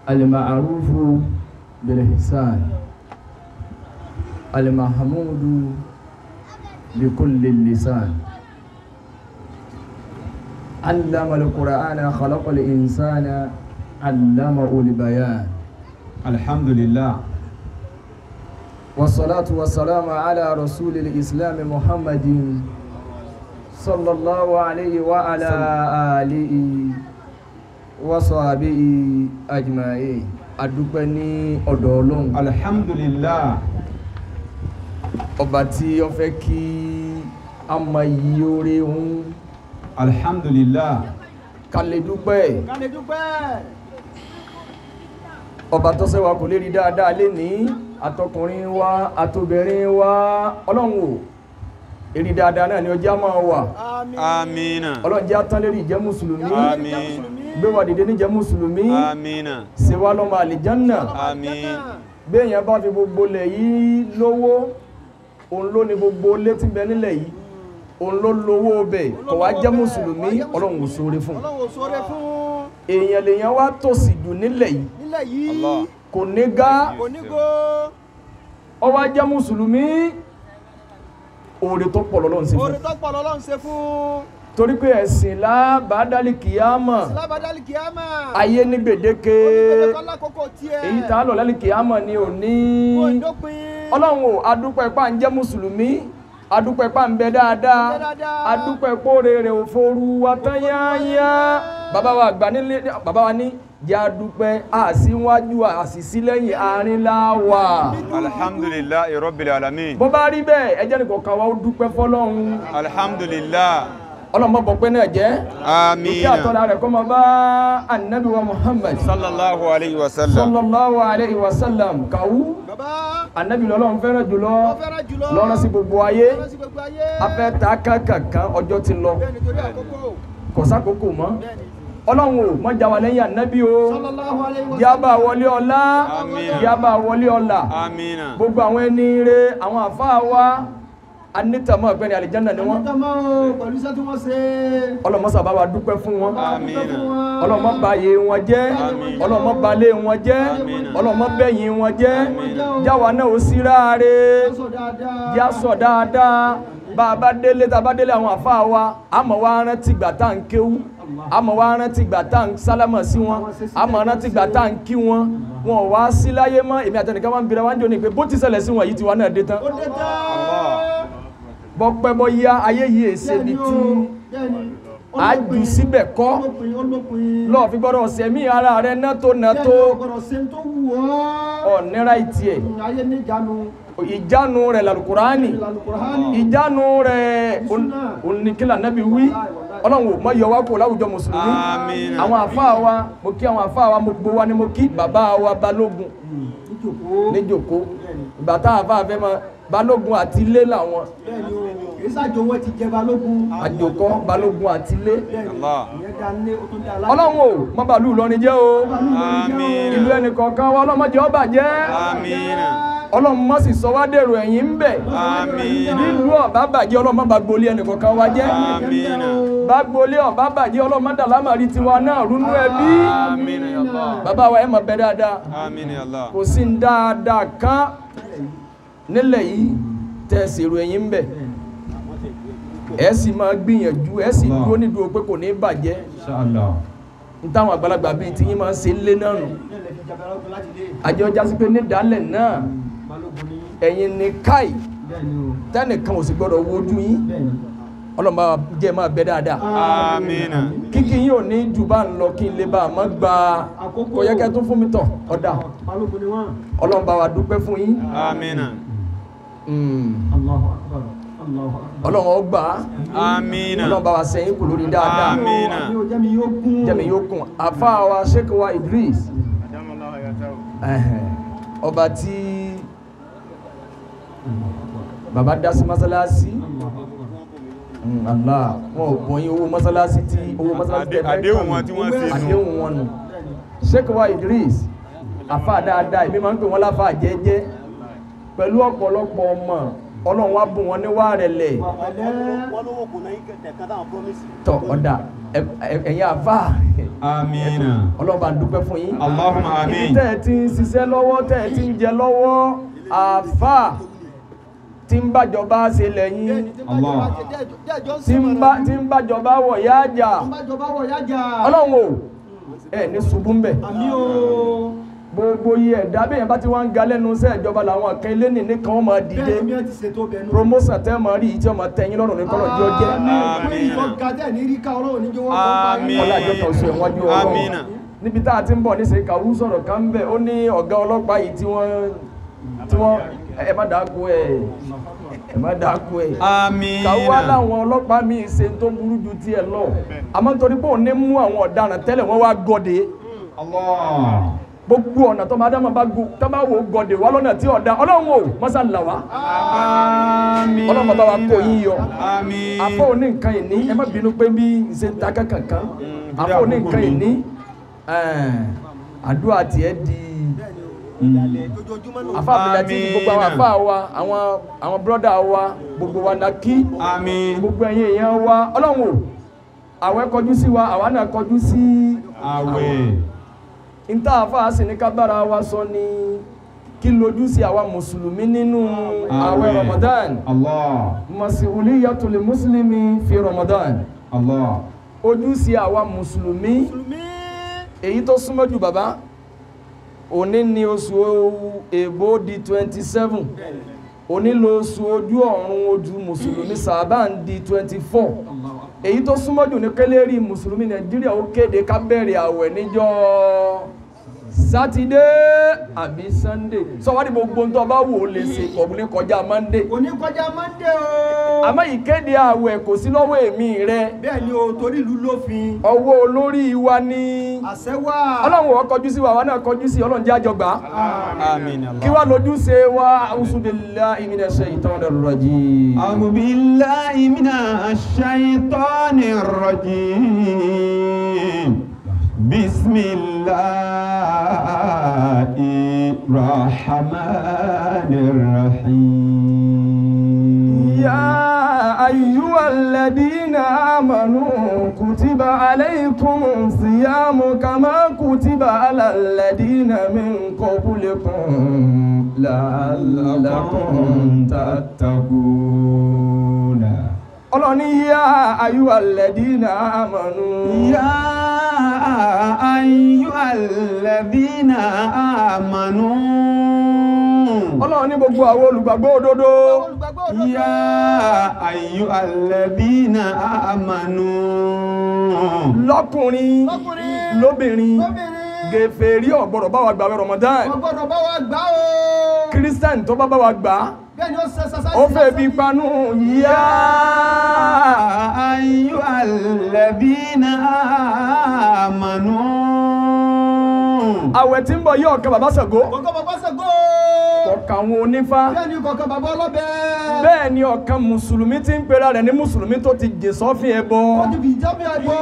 المعروف بالإحسان المحمود بكل اللسان علم القرآن خلق الإنسان علمه البيان الحمد لله والصلاة والسلام على رسول الإسلام محمد صلى الله عليه وعلى آله وصحبه أجمعين. Adúpẹ́ ní ọ̀dọ̀ Ọlọ́run. Alhamdulillah. Ọba tí ó fẹ́ kí a mọ iyì oore òun. Alhamdulillah. Ká lè dúpẹ́. Ká lè dúpẹ́. Ọba tó ṣe wa kò lè rí dáadáa lénìí, àtọkùnrin wa àtobìnrin wa, Ọlọ́run o, èrì dáadáa náà ni ọjọ́ máa wà. Àmín. Ọlọ́run jẹ́ atán lérí ìjẹ́ mùsùlùmí. Àmín. Gbé wa dìde níjẹ́ mùsùlùmí. Àmín. Ṣe wá lọ́mọ àlìjánà. Àmín. Béèyàn bá fi gbogbo lẹ̀ yìí lówó, òun ló ní gbogbo létí bẹ nílẹ̀ yìí, òun ló lówó bẹ̀, kò wá jẹ́ mùsùlùmí, Ọlọ́run ò ṣoore fún. Ọlọ́run ò ṣoore fún. Èèyàn lèèyàn wá tòṣì jù nílẹ̀ yìí. Nílẹ̀ yìí. Kò ní gá. Kò ní go. Ó wá jẹ́ mùsùlùmí, oore tó pọ̀ lọ́lọ́run ṣe fún. Oore tó pọ̀ lọ́lọ́run ṣe fún. Torí pé ẹ̀sìn lábàdálì kìámà. Lábàdálì kìámà. Ayé ní gbèdéke. Èyí tá a lọ lálẹ́ kìámà ni ò ní. Ọlọ́run o, adúpẹ́ pa ń jẹ́ mùsùlùmí, adúpẹ́ pa ń bẹ dáadáa, adúpẹ́ póore rẹ̀ ò forú wa tán yáyá. Bàbá wa àgbà nílé, bàbá wa ní jẹ́ adúpẹ́, àṣìwájú àṣìṣí lẹ́yìn àárín láwà. Alhamdulillahi rabbil alamin. Bó bá rí bẹ́ẹ̀, ẹ jẹ́ nìkan wa ó dúpẹ́ fọ́lọ́run. Alhamdulillah. Ọlọ́run má bọ̀pẹ́ náà jẹ́. Àmín. Ìkí àtọ́lá rẹ̀ kó máa bá Ànábì wa Muhammad. Sallallahu alayhi wa sallam. Sallallahu alayhi wa sallam. Kàwú. Ànábì lọ́lọ́run fẹ́ràn jùlọ. Lọ́rọ̀ sí gbogbo ayé. Afẹ́ ta kankankan ọjọ́ ti lọ. Kò sákòókò mọ́. Ọlọ́run ò má já wa lẹ́yìn Ànábì o. Yá bá wọlé ọlá. Yá bá wọlé ọlá. Gbogbo àwọn ẹni ire, àwọn àfáà wa, anítàmọ́ ọ̀gbẹ́ni àlìjánà ni wọ́n. Pẹ̀lú iṣẹ́ tí wọ́n ṣe. Ọlọ́mọ sábà wa dúpẹ́ fún wọn. Ọlọ́mọ bà yé wọn jẹ́. Ọlọ́mọ bà lé wọn jẹ́. Ọlọ́mọ bẹ̀yìn wọn jẹ́. Jáwa náà ó sí ráre. Já sọ dáadáa. Bá a bá délé, tá a bá délé àwọn àfáà wa, àmọ́ wa rántí ìgbà tá à ń kéwú. Àmọ́ wa rántí ìgbà tá à ń sálámọ̀ sí wọn. Àmọ́ rántí ìgbà tá à ń kí wọn. Wọn ò wá sí láyé mọ́. Èmi àtẹnìkan máa ń bira wá ń jò ní pé bó ti ṣẹlẹ̀ sí wọn yìí tiwa náà dé tán. Ó dé tán. Bọ́pẹ́ bọ́ yá ayé yìí èsè bí tí a jù síbẹ̀ kọ́ lọ́ọ̀ fi gbọ́dọ̀ sẹ̀mí ara rẹ̀ náà tó náà tó ọ̀nẹ́ra ìtì ẹ̀ ìjánu rẹ̀ làlùkùránì, ìjánu rẹ̀ oníkìlà nábì wí. Ọlọ́run ò mọ̀ yọ wá kó láwùjọ mùsùlùmí. Àwọn àfáà wa, mo kí àwọn àfáà wa, mo gbó wa ni mo kí bàbá wa Balógun níjòkó. Ìgbà tá àfáà fẹ́ máa Balógun àti ilé làwọn. Ìsàjò wọn ti jẹ Balógun. Àjòkọ́ Balógun àti ilé. Ọlọ́run o, má bàálù Ìlọrin jẹ́ o. Ìlú ẹnì kọ̀ọ̀kan wa Ọlọ́run má jẹ́ ó bàjẹ́. Ọlọ́run má sì sọ wá dèrò ẹ̀yìn ń bẹ̀. Nílùú ọ̀bá bàjẹ́, Ọlọ́run má bà gbolé ẹnì kọ̀ọ̀kan wa jẹ́. Bá gbolé ọ̀bá bàjẹ́, Ọlọ́run má dàlámàrí tiwa náà rúnú ẹbí. Bàbá wa ẹ̀ mọ̀ bẹ́ dáadáa. Kò sí ń dáadáa kan nílẹ̀ yìí tẹ́ ṣèrò ẹ̀yìn ń bẹ̀. Ẹ sì máa gbìyànjú, ẹ sì dúró nídúró pé kò ní bàjẹ́. N táwọn àgbàlagbà bíi tí yín máa ń ṣe lé náà nù. Àjọ jásí pé nídàálẹ̀ náà ẹ̀yin ni káì tẹ́nìkan ò sì gbọ́dọ̀ wojú yín. Ọlọ́run bá jẹ́ máa bẹ dáadáa. Àmín. Kíkí yín ò ní jù bá ń lọ kí n lè bá a mọ́ gba kò yẹ kẹ́ tún fún mi tọ̀ ọ̀dà. Ọlọ́run bá wa dúpẹ́ fún yín. Àmín. Ọlọ́run ó gbà á. Àmín. Ọlọ́run bá wa sẹ́yìn kù lórí dáadáa. Àmín. Jẹ́mi yóò kún. Àfáà wa Sheikh wa Idris, ọba tí bàbá dá sí mọ́sálásí. Allah, wọn ò bọ̀ yín owó mọ́sálásí tí owó mọ́sálásí tẹ̀ fẹ́ kàn. Àdéhùn wọn tí wọ́n ṣe nù. Àdéhùn wọn nù. Sheikh wa Idris, àfáà dáadáa, èmi máa ń pè wọ́n láfáà jẹ́jẹ́ pẹ̀lú ọ̀pọ̀lọpọ̀ ọmọ. Ọlọ́run wá bùn wọn ní wá rẹ̀ lẹ̀. Tọ̀ ọ̀dà ẹ̀yin àfáà Amina. Ọlọ́run bá ń dúpẹ́ fún yín. Allahumma amin. Ibi tẹ́ ẹ ti ń ṣiṣẹ́ lọ́wọ́, tẹ́ ẹ ti ń jẹ lọ́wọ́, àáfà tí ń bàjọba ṣe lẹ́yìn. Allah. Tí ń bàjọba wọ̀ yá jà. Ọlọ́run o, ẹ ní ṣubú ń bẹ̀. Gbogbo iye ẹ̀dá bẹ́ẹ̀ bá ti wá ń ga lẹ́nu iṣẹ́ ìjọba làwọn kan ilé nìní kan wọ́n máa dìde. Promotion tẹ́ máa rí ìtí ọmọ tẹ́yìn lọ́rùn ní kọ́lọ̀ jọ jẹ́. Àmín. Ọlá ìjọ kan sọ ìwájú Ọlọ́run. Níbi tá a ti ń bọ̀ níṣẹ́ Kàwú sọ̀rọ̀ kan ń bẹ̀, ó ní ọ̀gá ọlọ́pàá yìí tí wọ́n ẹ má dáko ẹ̀, ẹ má dáko ẹ̀. Àmín. Kàwú wá láwọn ọlọ́pàá míì ṣe tó burú ju tiẹ̀ lọ. Àmọ́ nítorí pé òun ní mú àwọn ọ̀daràn tẹ́lẹ̀ wọ́n wá gọdẹ. Allah. Gbogbo ọ̀nà tó máa dá máa bá go tó máa wò gọdẹ wá lọ́nà tí ọ̀dà Ọlọ́run o mọ́sá là wá. Àmín. Ọlọ́run bàbá wa kó yín yọ. Àmín. Àfọ òní nǹkan ìní ẹ má bínú pé bí ṣe ń ta kankan. Àfọ òní nǹkan ìní àdúrà tiẹ̀ di àfa àbílẹ̀ tí gbogbo àwọn àfa wa àwọn brọ́dà wa gbogbo wa na kí. Àmín. Gbogbo ẹ̀yin èèyàn wa Ọlọ́run o àwẹ̀ kọjú sí wa àwa náà kọjú sí àwẹ̀. Nta àfa sì ní ká bára wa sọ ni kí lójú sí àwa mùsùlùmí nínú àwẹ̀ Ramadan. Allah. Masuliyatul muslimi fi Ramadan. Allah. Ojúṣe àwa mùsùlùmí èyí tó súnmọ́ jù bàbá òní ni oṣù èbó di 27 òní lóṣù ojú ọ̀run ojú mùsùlùmí Sàbán di 24 èyí tó súnmọ́ jù ní kélérì mùsùlùmí Nàìjíríà ó kéde ká bẹ̀rẹ̀ àwẹ̀ níjọ́ Sátidé àbí Sunday sọ wá ní gbogbo tó bá wò ó lè ṣe kọ̀ọ̀bù kọjá Monday. Kò ní kọjá Monday o. Àmọ́ ìkéde àwẹ̀ kò sí lọ́wọ́ èmi rẹ. Bẹ́ẹ̀ ni o, torí ìlú lófin. Ọwọ́ olórí wa ni. Àṣẹ wà. Ọlọ́run ó kọjú sí wa, àwa náà kọjú sí Ọlọ́run jẹ́ àjọgbá. Àmín. Kí wá lójúṣe wa? A'udhu billahi minash shaitanir rajim. A'udhu billahi minash shaitanir rajim. Bismillahir rahmanir rahim. Ya ayyuhalladhina amanu kutiba alaykumus siyamu kama kutiba alal ladina min qablikum la'allakum tattaqun. Ọlọ́run ní yá ayyuhalladhina amanu. Ya ayyuhalladhina amanu. Ọlọ́run ní gbogbo àwọn olùgbàgbọ́ òdodo. Ya ayyuhalladhina amanu. Lọ́kùnrin, lóbìnrin, gèfèrí ò gbọ́dọ̀ bá wa gbààwẹ̀ Ramadan. Ò gbọ́dọ̀ bá wa gbà o. Kírísítẹ́nì tó bá bá wa gbà á. Ó fẹ́ bí panú. Ya ayyuhalladhina amanu. Àwẹ̀ tí ń bọ̀ yóò kan bàbá Ṣàngó. Kọ̀ọ̀kan bàbá Ṣàngó. Kọ̀ọ̀kan àwọn onífá. Bẹ́ẹ̀ ni kọ̀ọ̀kan bàbá ọlọ́bẹ. Bẹ́ẹ̀ ni ọ̀kan mùsùlùmí tí ń pera rẹ̀ ní mùsùlùmí tó ti jè sọ́fìn ẹbọ. Ó ti fi ìjọ́bí ẹbọ.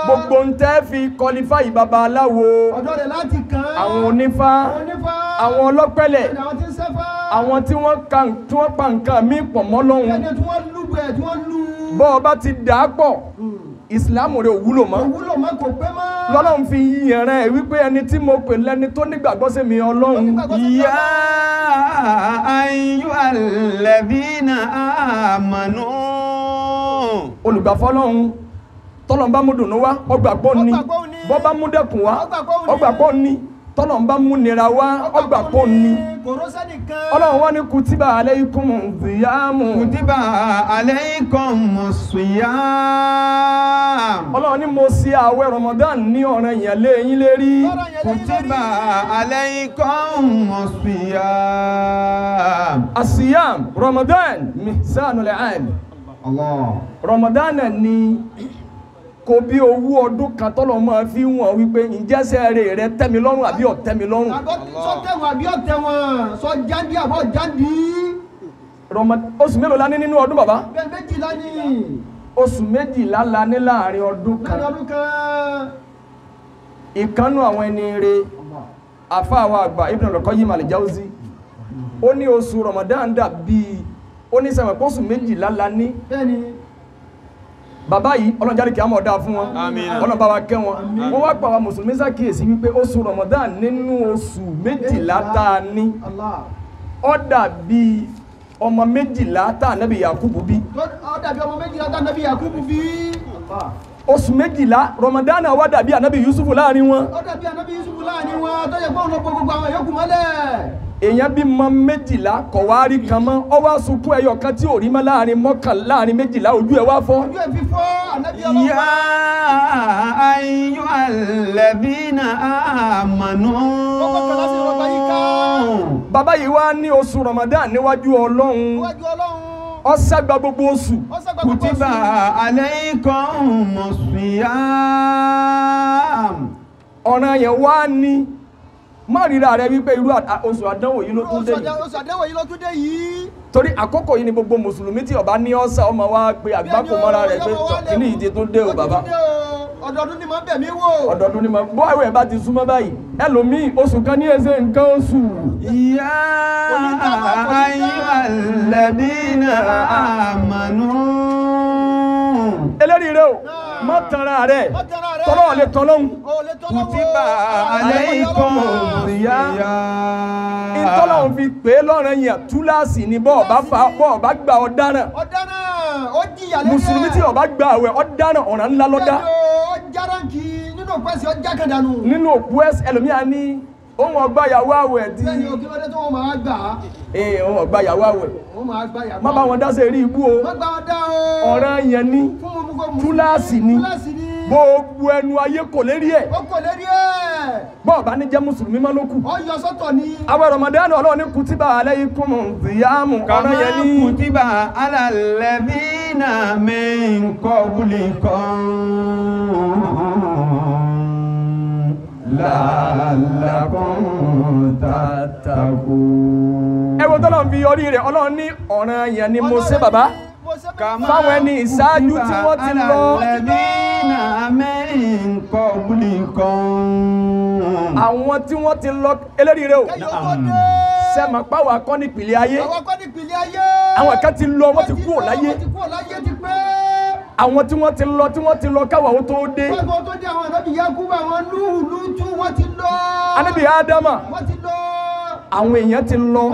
Gbogbo ń tẹ́ fi kọlifáì bàbá aláwo. Ọ̀dọ́ rẹ̀ láti kàn án. Àwọn onífá. Àwọn ọlọ́pẹ̀lẹ̀. Àwọn tí ń sẹ́fá. Àwọn tí wọ́n pa nǹkan mí pọ̀ mọ́ lọ́hùn. Bẹ́ẹ̀ ni tí wọ́n lú bẹ́ẹ̀ tí wọ́n lú. Bọ́ ọ bá ti dà á pọ̀, ìsìlámù rẹ̀ ò wúlò mọ́. Kò wúlò mọ́, kò pé mọ́. Lọ́lọ́run fi yìnyín rẹ̀ wípé ẹni tí mo pè lẹ́ni tó nígbàgbọ́ sí mi Ọlọ́run. Ya ayyuhalladhina amanu. Olùgbàfọ́ Ọlọ́run tọ́lọ́n bá mú dùnú wá, ọgbàgbọ́ ni. Bọ́ bá mú dẹ́kun wá, ọgbàgbọ́ ni. Tọ́lọ́n bá mú nira wá, ọgbàgbọ́ ni. Ọlọ́run wá ní kutiba alaykum siyamu. Kutiba alaykum siyam. Ọlọ́run ní mo ṣe àwẹ̀ Ramadan ní ọ̀ranyàn lé yín lérí. Kutiba alaykum siyam. Asiyam Ramadan mihsanul aam. Allah. Ramadan ni kò bí owó ọdún kan tọ́lọ̀ máa fi wọ̀n wípé ǹjẹ́ rẹ̀ rẹ tẹ́mi lọ́rùn àbí ó tẹ́mi lọ́rùn. Sọ tẹ̀wọ̀n àbí ó tẹ̀wọ̀n, sọ jáde àbọ̀ jáde. Oṣù mélòó la ní nínú ọdún bàbá? Bẹ́ẹ̀ méjìlá ni. Oṣù méjìlá la ní láàrin ọdún kan. Láàrin ọdún kan. Ìkánú àwọn ẹni re àfáà wa àgbà Ibn al-Qayyim al-Jawzi ó ní oṣù Ramadan dàbí ó ní sẹ́wọ̀n pé oṣù méjìlá la ní. Bẹ́ẹ̀ni. Bàbá yìí Ọlọ́run jáde kí á mọ̀ dáa fún wọn. Ọlọ́run bá wa kẹ́ wọn. Wọ́n wá pa àwa mùsùlùmí ṣàkíyèsí wípé oṣù Ramadan nínú oṣù 12 tá a ní. Ó dàbí ọmọ 12 tá ànábì Yakubu bí. Ó dàbí ọmọ 12 tá ànábì Yakubu bí. Oṣù 12 Ramadan wá dàbí ànábì Yusufu láàrin wọn. Ó dàbí ànábì Yusufu láàrin wọn tó yẹ kó lọ gbogbo àwọn yòókù mọ́lẹ̀. Èèyàn bí mọ 12 kọ̀ wá rí kan mọ́, ó wá sunkún ẹyọ kan tí ò rí mọ́ láàrin mọ́kànlá láàrin 12 ojú ẹ̀ wá fọ́. Ojú ẹ̀ fi fọ́ ànábì Ọlọ́run. Ya ayyuhalladhina amanu. Bàbá yìí wá ní oṣù Ramadan níwájú Ọlọ́run. Níwájú Ọlọ́run. Ó ṣàgbà gbogbo oṣù. Kutiba alaykumus siyam. Ọ̀ràn yẹn wá ní má ríra rẹ wípé irú oṣù àdánwò yìí ló tún dé yìí. Oṣù àdánwò yìí ló tún dé yìí. Torí àkókò yìí ni gbogbo mùsùlùmí tí ó bá ní ọ̀sà ọmọ wa pé àgbákò mọ́ra rẹ̀ pé kíní ìdí tó dé o bàbá. Ọdọọdún ni mo ń bẹ̀ mí wò. Ọdọọdún ni mo bọ́ àwẹ̀ bá ti súnmọ́ báyìí. Ẹlòmíì oṣù kan ní ẹsẹ̀ nǹkan oṣù. Ya ayyuhalladhina amanu. Eléyìí rẹ o, má tanra rẹ, tọ́lọ́ lè tọ́ lọ́hùn. Kutiba alaykumus siyam. Ìtọ́lọ́hún fi pè é lọ́rọ̀ yẹn túláàsì ni bọ́ọ̀ bá fa bọ́ọ̀ bá gba ọ̀daràn. Ọ̀daràn ó jìyà lẹ́yìn. Mùsùlùmí tí ó bá gba àwẹ̀ ọ̀daràn ọ̀ràn ńlá lọ́dá. Ó járáǹkì nínú òkú ẹ̀sìn ọjà kan dànù. Nínú òkú ẹ̀sìn ẹlòmíà ní òun ọgbà ìyàwó àwẹ̀ tí. Bẹ́ẹ̀ni òkè lọ́dẹ tó wọ́n máa gbà á. Ee òun ọgbà ìyàwó àwẹ̀. Wọ́n máa gbà yàwó. Má bá wọn dá sí eré ibú o. Má gbà wọn dá o. Ọ̀ràn yẹn ní túláàsì ni gbogbo ẹnu ayé kò lérí ẹ̀. Ó kò lérí ẹ̀. Bọ́ọ̀ bá ní jẹ́ mùsùlùmí má ló kù. Ó yọ sọ́tọ̀ ni. Àwẹ̀ Ramadan Ọlọ́run ní kutiba alaykum siyamu ọ̀ràn yẹn ní. Kama kutiba ala alladhina min qablikum la'allakum tattaqun. Ẹ wo tọ́lọ́run fi yọrí rẹ̀ Ọlọ́run ní ọ̀ràn yẹn ni mo ṣe bàbá. Fáwọn ẹni ìṣáájú tí wọ́n ti lọ. Àwọn tí wọ́n ti lọ eléyìí rẹ o. Sẹ́mọ̀ páwọn akọ́ nípìnlẹ̀ ayé. Àwọn kan ti lọ wọ́n ti kúrò láyé. Àwọn tí wọ́n ti lọ tí wọ́n ti lọ káwọn ó tó dé. Káwọn tó dé àwọn ànábì Yakubu àwọn Núhù Lútù wọ́n ti lọ. Ànábì Ádámà. Wọ́n ti lọ. Àwọn èèyàn ti lọ.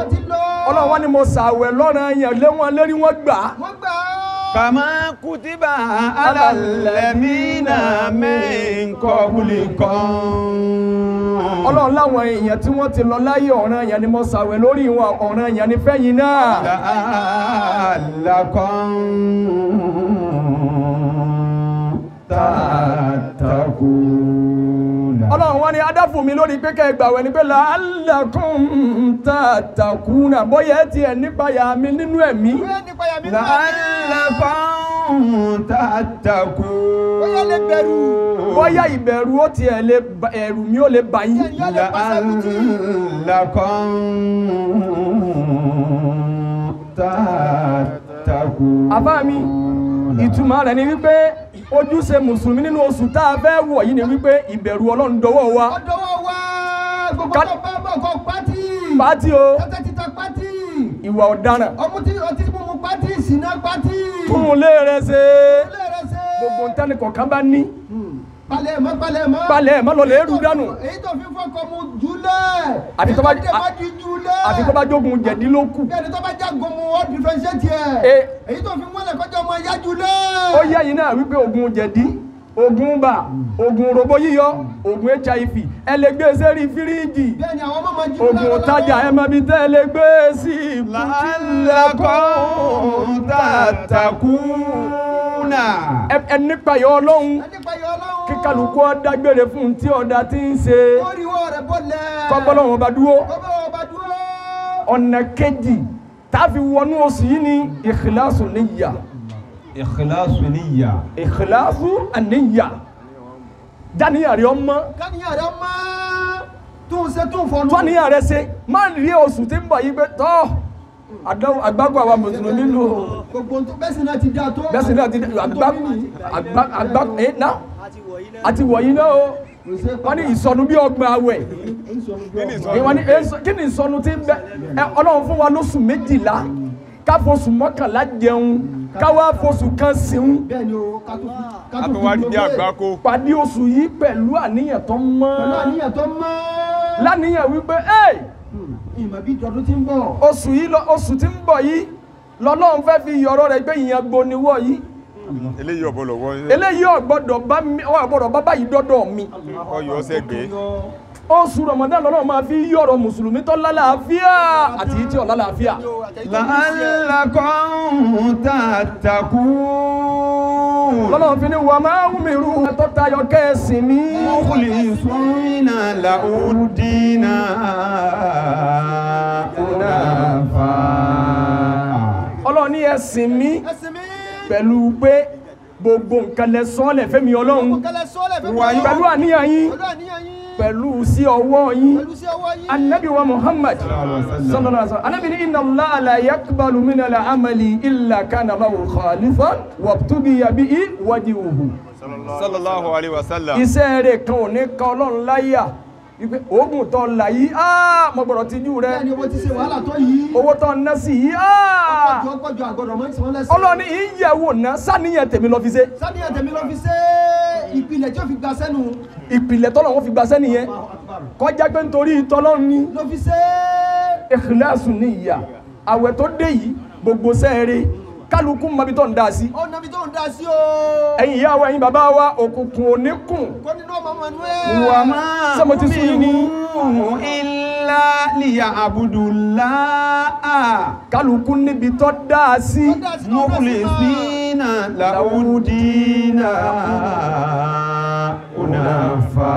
Ọlọ́run wá ní mo ṣàwẹ̀ lọ́ràn yẹn lé wọn lérí wọ́n gbà. Wọ́n gbà á. Kama kutiba ala alladhina min qablikum. Ọlọ́run láwọn èèyàn tí wọ́n ti lọ láyé ọ̀ràn yẹn ni mo ṣàwẹ̀ lórí wọn ọ̀ràn yẹn ni fẹ́yìn náà. La'allakum tattaqun. Ọlọ́run wá ní adáfún mi lórí pé kẹ́ gbàwẹ̀ ni pé la'allakum tattaquna bóyá ẹ tiẹ̀ nípayà mi nínú ẹ̀mí. La'allakum tattaqun. Bóyá lè bẹ̀rù. Bóyá ìbẹ̀rù ó tiẹ̀ lè ẹ̀rù mi ó lè bà yín. La'allakum tattaqun. Àbá mi, ìtumọ̀ rẹ̀ ni wípé ojúṣe mùsùlùmí nínú oṣù tá a fẹ́ wọ̀ yìí ni wípé ìbẹ̀rù Ọlọ́run dọwọ́ wa. Ó dọwọ́ wa gbogbo tó bá bọ̀ kọ́ pátì. Pátì o. Tẹ́tẹ́ títa pátì. Ìwà ọ̀daràn. Ọmú tí ọtí mímu pátì ìsìná pátì. Tún ilé rẹ ṣe. Ilé rẹ ṣe. Gbogbo ntẹ́ni kọ̀ọ̀kan bá ní. Palẹ̀ mọ́ palẹ̀ mọ́. Palẹ̀ mọ́ lọ lè rú dànù. Èyí tó fi fọkọ mu júlẹ̀. Àfi tó bá júlẹ̀. Àfi tó bá jogun jẹ̀dí ló kù. Bẹ́ẹ̀ni tó bá jágun mu ó differentiate ẹ̀. Èyí tó fi mọ́lẹ̀ kọjá ọmọ yá júlẹ̀. Ó yẹ yìí náà wípé ogun jẹ̀dí, ogun bà, ogun robo yíyọ, ogun HIV, ẹ lè gbé sẹ́rí fíríjì. Bẹ́ẹ̀ni àwọn ọmọ máa jí ogun tajà ẹ máa bi tẹ́ ẹ lè gbé sí. La'allakum tattaquna. Ẹ nípa yọ Ọlọ́run. Ẹ nípa yọ Ọlọ́run. Kíkàlùkù dágbére fún tí ọ̀dà tí ń ṣe. Kọ́bọ́lọ́wọ́n bá dúró. Ọ̀nà kejì tá a fi wọnú oṣù yìí ni ìkìláàsù níyà. Ìkìláàsù níyà. Ìkìláàsù níyà. Jáníyàn rẹ̀ ọmọ. Jáníyàn rẹ̀ ọmọ. Tún ṣe tún fọnù. Tọ́níyàn rẹ̀ ṣe má rí oṣù tí ń bọ̀ yìí pé tọ́ àgbákò àwa mùsùlùmí lò. Gbogbo bẹ́sì náà ti dáa tó. Bẹ́sì náà ti dáa àgbákò ẹ̀ náà àti wọ̀nyí náà o wọ́n ní ìsọnù bí ọgbọ̀n àwẹ̀ wọ́n ní kí ni ìsọnù tí ń bẹ Ọlọ́run fún wa lóṣù 12 káfọ́ oṣù 11 jẹun Káwá fosù kan sìn. Bẹ́ẹ̀ ni o, ká tó wá rí bí àgbákò. Pàdé oṣù yìí pẹ̀lú àníyàn tó mọ́. Pẹ̀lú àníyàn tó mọ́. Láníyàn wípé ẹ́ ìmọ̀ bí ìjọdún tí ń bọ̀. Oṣù yìí lọ oṣù tí ń bọ̀ yìí lọ́lọ́run fẹ́ fi yọ̀rọ̀ rẹ̀ gbé ìyẹn gboniwọ̀ yìí. Eléyìí ọ̀bọ̀lọ̀ wọ. Eléyìí ọ̀gbọ́dọ̀ bá mi ọ̀gbọ́dọ̀ bá báyìí dọ́dọ̀ mi. Ọyọ sẹ́gbẹ̀ẹ́. Oṣù Ramadan lọ́lọ́run máa fi yọ̀rọ̀ mùsùlùmí tó lálàáfíà àti tí ò lálàáfíà. La'allakum tattaqun. Lọ́lọ́run fi ní wà máa ń mìírù tó tayọ kẹ́ẹ̀sì mi. Mukhlisina lahu-d-dina hunafa. Ọlọ́run ní ẹ̀sìn mi pẹ̀lú pé gbogbo nǹkan lẹ sọ́ọ̀lẹ̀ fẹ́mi Ọlọ́run pẹ̀lú àníyàn yín pẹ̀lú sí ọwọ́ yín. Anabi wa Muhammad sallallahu alaihi wasallam anabi ní inna Allaha la yaqbalu minal amali illa kana lahu khalifan wabtugiya bihi wajhuhu. Sallallahu alaihi wasallam. Iṣẹ́ rẹ̀ kan ò ní kan Ọlọ́run láyà wípé oògùn tó là yìí áá mo gbọ́dọ̀ tijú rẹ. Bẹ́ẹ̀ni owó ti ṣe wàhálà tó yìí. Owó tó ná sí yìí áá. Ọ̀pọ̀jọ àgbọ̀dọ̀ mọ́ ìsìnwọ́n lẹ́sẹ̀. Ọlọ́run ní ìyẹ̀wò náà sáníyàn tèmi lọ fi ṣe. Sáníyàn tèmi lọ fi ṣe ìpìlẹ̀ tí ó fi gba sẹ́nu. Ìpìlẹ̀ tọ́lọ̀ wọn fi gba sẹ́nu yẹn. Kọjá pé nítorí ìtọ́lọ́run ni. Ló fi ṣe. Ikhlasu niyya àwẹ̀ tó dé yìí gbogbo sẹ́ẹ̀rẹ̀ kálukú mọbi tó ń dá sí. Ó nọbi tó ń dá sí o. Ẹ̀yin ìyá wa ẹ̀yin bàbá wa òkùnkùn ò ní kùn. Kó nínú ọmọ ọmọ inú ẹ̀. Wa ma Ṣé mo ti sún yín ní? umiru illa liya'budullaha. Kálukú níbi tó dá sí. Tó dá sí tó dá sí náà. Mukhlisina lahu-d-dina hunafa.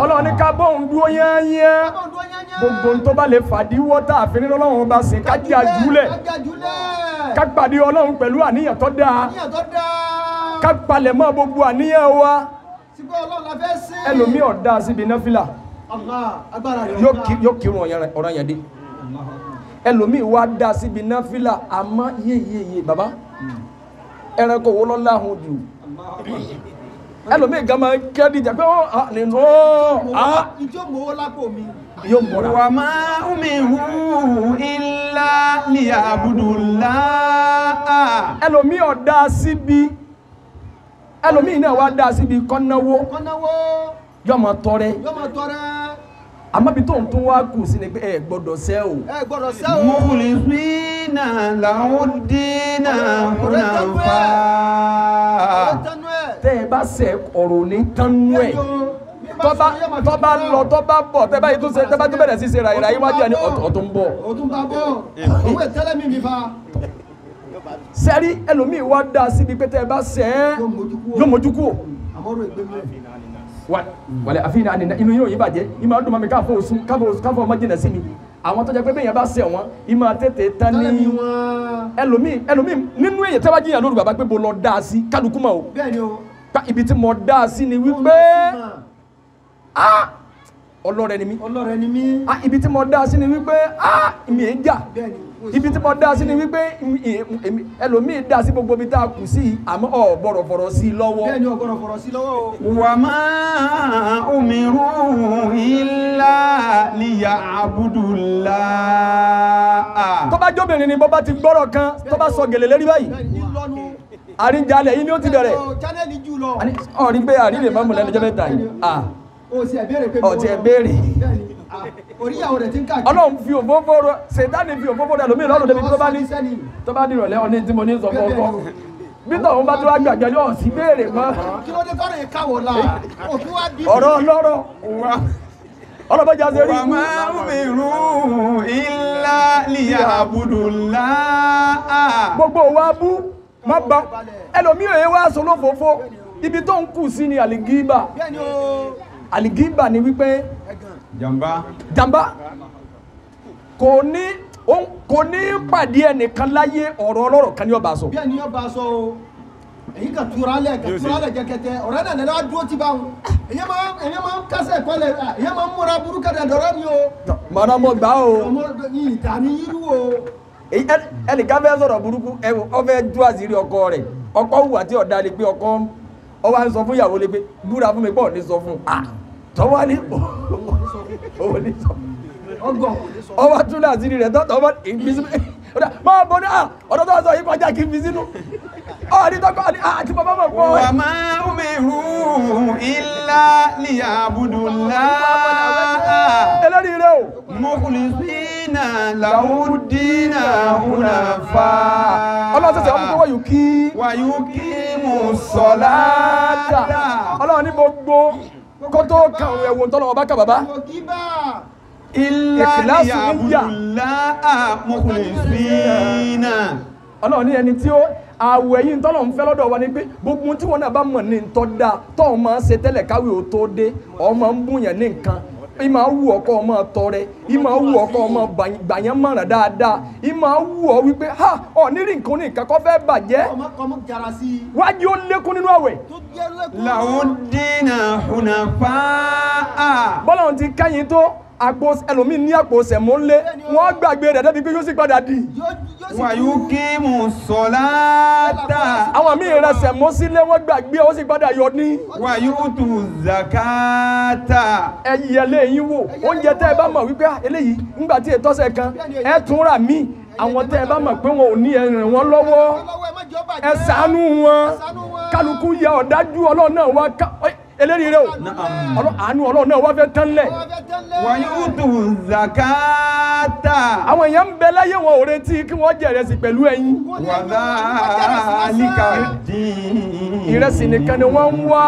Ọlọ́run ní ká bóun dúró yányán. Kábọ̀ ń dúró yányán. Gbogbo tó bá lè fàdíwọ́ tá a fi ní Ọlọ́run ọba sìn ká jẹ́ àjúlẹ̀. Ká jẹ́ àjúlẹ̀. Ká pàdé Ọlọ́run pẹ̀lú àníyàn tó dáa. Àníyàn tó dáa. Ká palẹ̀ mọ́ gbogbo àníyàn wa. Sípò Ọlọ́run la fẹ́ sìn. Ẹlòmíì ò dá síbi náfìlà. Allah agbára rẹ̀ Yóò kírun ọ̀ràn yẹn dé. Ẹlòmíì wá dá síbi náfìlà àmọ́ yéyéyé bàbá. Ẹranko wo ló láhùn jù? Ẹlòmíì gan máa ń kẹ́ díjà pé ó nínú ó Ìjọ mowó lápò mi. yóò mọ̀ra. Wa ma umiru illa liya'budullaha. Ẹlòmíì ò dá síbi ẹlòmíì náà wá dá síbi kọ́náwó Kọ́náwó yóò máa tọrẹ. yóò máa tọrẹ. Àmọ́ ibi tó ń tún wá kù sí ni pé ẹ gbọ́dọ̀ sẹ́ o. Ẹ gbọ́dọ̀ sẹ́ o. Mukhlisina lahu-d-dina hunafa. Ọ̀rẹ́ tẹnu ẹ̀. Tẹ́ ẹ bá sẹ ọ̀rọ̀ ò ní tánú ẹ̀. Tọ́ bá lọ tọ́ bá bọ̀ tẹ́ bá yìí tún ṣe tẹ́ bá tún bẹ̀rẹ̀ sí ṣe ra ìrà iwájú ẹ̀ ní ọ̀tún bọ̀. Ọ̀tún bá bọ̀. Owó ìtẹ́lẹ̀ mi mi fa. Sẹ́rí ẹlòmíì wá dá síbi pé tẹ́ ẹ bá sẹ́ ẹ́ yóò mójú kúò. Àmọ́rò ìgbé mi. Wàlẹ̀ àfihàn ànínà inú yóò yí bàjẹ́ ìmọ̀ ọdún mami káfọ́ òsùn káfọ́ ọmọ jìnà sí mi. Àwọn tó jẹ́ pé bẹ́yẹn bá sẹ̀ wọ́n ìmọ̀ tètè tán ní Tẹ́lẹ̀ mi wọ́n. ẹlòmíì ẹlòmíì nínú èyí tẹ́ bá jìyàn lóru bàbá pé mo lọ dá sí kálukú mọ̀ o. Bẹ́ẹ̀ni o. Ibi tí mo dá sí ni wípé ọlọ́rẹ ni mí. Ọlọ́rẹ ni mí. Ibi tí mo dá sí ni wípé mi è jà. Bẹ́ẹ̀ni. Ibi tí mo dá sí ni wípé ẹlòmíì dá sí gbogbo ibi tá a kù sí àmọ́ ọ̀ gbọ́dọ̀ fọ̀rọ̀ sí i lọ́wọ́. Bẹ́ẹ̀ni ò gbọ́dọ̀ fọ̀rọ̀ sí i lọ́wọ́ o. Wa ma umiru illa liya'budullaha. Tó bá jóbìnrin ni bó bá ti gbọ́rọ̀ kan tó bá sọ gèlè lérí báyìí. Bẹ́ẹ̀ni ìlọnu. Àríjalẹ̀ yìí ni ó ti bẹ̀rẹ̀. Channel jù lọ. Ọ̀rí pé àrí lè má mú lẹ́nu jẹ́ mẹ́ta yìí. O sì ẹ̀ béèrè pé. Ọ̀ ti ẹ̀ béèrè. Bẹ́ẹ̀ni. Oríyàwó rẹ̀ ti ń káàkiri. Ọlọ́run fi òfófó rọ Sètáni fi òfófó rẹ lómi lọ́rùn débi tó bá ní tó bá dìrọ̀lẹ́ ọ ní tí mo ní sọ fún ọkọ. Bí tọ̀hún bá tó wá gbàgbé yóò sì béèrè mọ́. Kí ló dé tọ́rọ̀ yẹn káwọ̀ la? Òfin wá bí. Ọ̀rọ̀ ọlọ́rọ̀. Ọlọ́bọ̀jà ṣe rí. Wa ma umiru illa liya'budullaha. Gbogbo wa bú má ba ẹlòmíì òye wá sọ lófófó ibi tó ń kù sí ni àlìgíbà. Bẹ́ẹ̀ni o. Àlìgíbà ni wípé jàmbá. Jàmbá kò ní pàdé ẹnìkan láyé ọ̀rọ̀ ọlọ́rọ̀ kan ní ọba sọ. Bẹ́ẹ̀ni ọba sọ o. Èyí kan tura lẹ̀ kan tura lẹ̀ jẹ́kẹ́tẹ́ ọ̀rẹ́ náà lẹ́la dúró ti bá wọn. Èyí máa ń kásẹ̀ kọ́lẹ̀ èyí máa ń múra burúkú dọ̀rọ̀ ni o. Mọ̀nà mo gbà o. Ọmọ ìta ni irú o. Ẹnìkan fẹ́ sọ̀rọ̀ burúkú ọ fẹ́ tú àṣírí ọkọ rẹ̀ ọkọ hùwà tí ọ̀dà lè pé ọkọ ọ wá ń sọ fún ìyàwó lè pé búra fún mi pọ̀ ní sọ fún un. Tọ́wọ́ ní òun ní sọ. Ọwọ́ tún láti rí rẹ̀ tọ́tọ̀ ọwọ́ Máa bọ̀ ní ọ̀dọ́ tó sọ yìí kọjá kí n fi sínú. Ọ̀rí tọkọ àti bàbá mọ̀ pọ̀. Wa ma umiru illa liya'budullaha. Eléyìí rẹ o. Mukhlisina lahu-ddina hunafa. Ọlọ́run ṣẹ̀ṣẹ̀ ọmọ wọ́n yóò kí. Wa yuqimu ssalata. Ọlọ́run ní gbogbo kó tó kàn ẹ̀wọ̀n tọ́lọ́wọ́ bá kà bàbá. Illa liya'budullaha mukhlisina. Ọlọ́run ní ẹni tí ó àwẹ̀ yìí tọ́lọ̀ ń fẹ́ lọ́dọ̀ wa ni pé gbogbo tí wọn náà bá mọ̀ ní ntọ́ da tọ́ ọ máa ń ṣe tẹ́lẹ̀ káwé ò tó dé ọ máa ń bùyàn ní nǹkan ìmọ̀ wù ọkọ ọmọ tọrẹ ìmọ̀ wù ọkọ ọmọ gbàyàn mọ̀ràn dáadáa ìmọ̀ wù ọ wípé ha ọ nírì nǹkan ní nǹkan kọ́ fẹ́ bàjẹ́ wájú ó lékún nínú àwẹ̀. Lahu-ddina hunafa. Bọ́lá ti kẹ́yìn tó àpò ẹlòmíì ní àpò sẹ̀mó ńlé wọ́n gbàgbé rẹ̀ débi pé yóò sì padà dì. Wa yuqimu ssalata. Àwọn míì rẹ̀ sẹ̀mó sílé wọ́n gbàgbé ó sì padà yọ ní. Wa yu'tu zakata. Ẹ yẹ léyìn wò oúnjẹ tẹ́ ẹ bá mọ̀ wípé eléyìí ńgbà tí ètò ọ̀sẹ̀ kan ẹ tún rà míì àwọn tẹ́ ẹ bá mọ̀ pé wọn ò ní ẹ ràn wọ́n lọ́wọ́ ẹ ṣàánú wọn kálukú yẹ ọ̀dájú Ọlọ́run náà wá ká eléyìí rẹ o àánú Ọlọ́run náà wá fẹ́ tán lẹ̀. Wa yu'tu zakata. Àwọn èèyàn ń bẹ láyé wọn ò retí kí wọ́n jẹ ìrẹsì pẹ̀lú ẹyin. Wa dhalika ddin. Ìrẹsì nìkan ni wọ́n ń wá.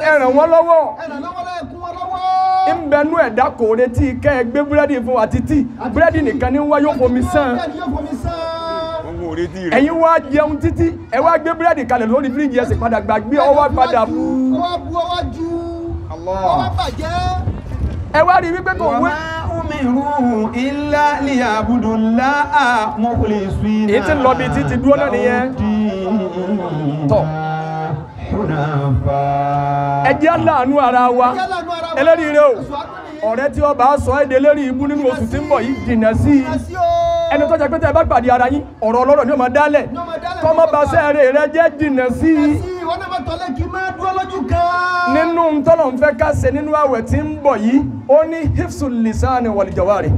Ẹ ràn wọ́n lọ́wọ́. Ń bẹnu ẹ̀dá kò retí kẹ́ ẹ gbé búrẹ́dì fún àti tíì búrẹ́dì nìkan ni wá yóò fomi sàn. Ẹ̀yin wá jẹun títí ẹ wá gbé búrẹ́dì kalẹ̀ lórí fíríjì ẹ sì padà gbàgbé ọ wá padà bú. Ẹ wá rí wípé kò wé. Wa ma umiru illa liya'budullaha mukhlisina. Èyí tí ń lọ bí títí dúró náà nìyẹn. Tọ́ ẹ jẹ́ aláàánú ara wa eléyìí rẹ o ọ̀rẹ́ tí ọba sọ èdè lérí ibú nínú oṣù tí ń bọ̀ yìí jìnnà sí i ẹni tó jẹ́ pé tẹ́ ẹ bá pàdé ara yín ọ̀rọ̀ ọlọ́rọ̀ ni ó máa dálẹ̀ kọ́mọ́ bá sẹ́ẹ̀rẹ̀ rẹ jẹ́ jìnnà sí i. Nínú tọ́lọ̀ ń fẹ́ ká ṣe nínú àwẹ̀ tí ń bọ̀ yìí ó ní hifsul lisani wal jawari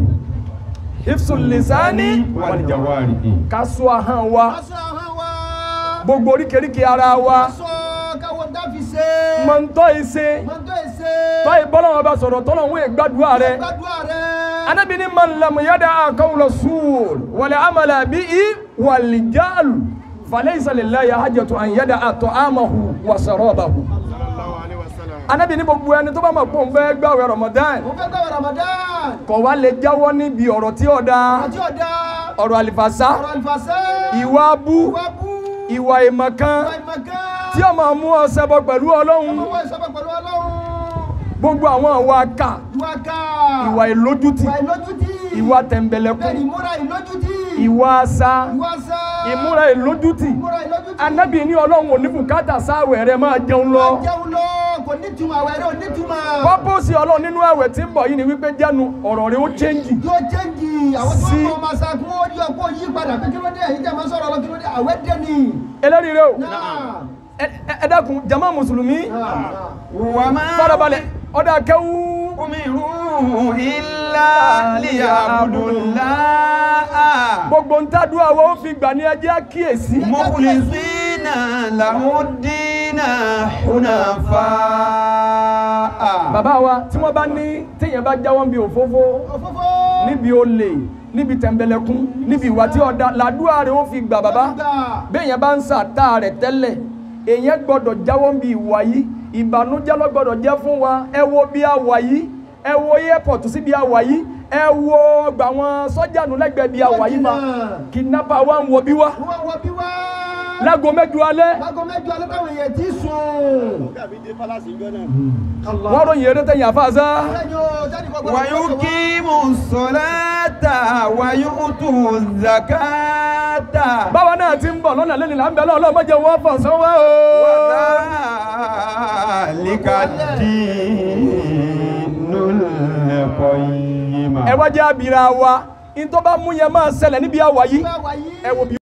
hifsul lisani wal jawari ká ṣọ́ ahọ́n wa gbogbo oríkèéríkèé ara wa mọ̀ntọ́ ìṣe tọ́ ìbọ́lọ́wọ́ bá sọ̀rọ̀ tọ́lọ̀ ń wé gbàdúrà rẹ̀ Ànábì ní man lam yada'a qawla sur wal amala bihi wal jahl falaysa lillahi hajatu an yada'a ta'amahu wa sharabahu. Ànábì ní gbogbo ẹni tó bá mọ̀ pé òun fẹ́ gbààwẹ̀ Ramadan kò wá lè jáwọ́ níbi ọ̀rọ̀ tí ó dáa ọ̀rọ̀ àlìfàṣà ìwà abú ìwà ìmọ̀kan tí ó máa mú ọ ṣẹbọ pẹ̀lú Ọlọ́run gbogbo àwọn ìwà ká ìwà ìlójútì ìwà tẹ̀m̀bẹ̀lẹ̀kún ìwà àṣà ìmúra ìlójútì Ànábì ní Ọlọ́run ò ní bùkátà sáwẹ̀ rẹ máa jẹun lọ. Pọ́pọ́sì Ọlọ́run nínú àwẹ̀ tí ń bọ̀ yìí ni wípé jánu ọ̀rọ̀ rẹ ó chẹ́ǹjì. Yóò chẹ́ǹjì àwọn tí wọ́n máa sa kí wọ́n rí ọkọ̀ yí padà pé kí ló dé ẹ̀yin tẹ́ máa sọ̀rọ̀ lọ kí ló dé àwẹ̀ dé ni. Eléyìí rẹ o ẹ dákun jama mùsùlùmí farabalẹ̀ ọ̀dà kẹ́wù. Umiru illa liya'budullaha. Gbogbo ń tádùn àwọn ó fi gbà ní ẹjẹ́ àkíyèsí. Mukhlisina lahu-ddina hunafa. Bàbá wa tí wọ́n bá ní téèyàn bá jáwọ́ níbi òfófó níbi olè níbi tẹ̀m̀bẹ̀lẹ̀kún níbi ìwà tí ọ̀dà làdúrà rẹ̀ ó fi gbà bàbá béèyàn bá ń sàtà rẹ̀ tẹ́lẹ̀ èèyàn gbọ́dọ̀ jáwọ́ níbi ìwà yìí ìbànújẹ́ ló gbọ́dọ̀ jẹ́ fún wa ẹ wo bí a wà yìí ẹ wo airport sí bí a wà yìí ẹ wo ọgbà wọn sọ́jà nù lẹ́gbẹ̀ẹ́ bí a wà yìí ma kidnapper wa ń wọ bí wá láago mẹ́jọ alẹ́ táwọn èèyàn ti sùn. Wọ́n ròyìn eré tẹ̀yìn àfáàsá. Wa yuqimu ssalata wa yu'tu zakata. Báwa náà ti ń bọ̀ lọ́nà lẹ́nu là ń bẹ lọ́wọ́ ọlọ́mọ jẹ́ wọ́n fọ̀ sọ́wọ́ o. Wa dhalika ddinul qayyim. Ẹ wá jẹ́ àbíra wa, ìtọ́ bá mú yẹn máa ṣẹlẹ̀ níbi àwà yìí. Ẹ wo bí.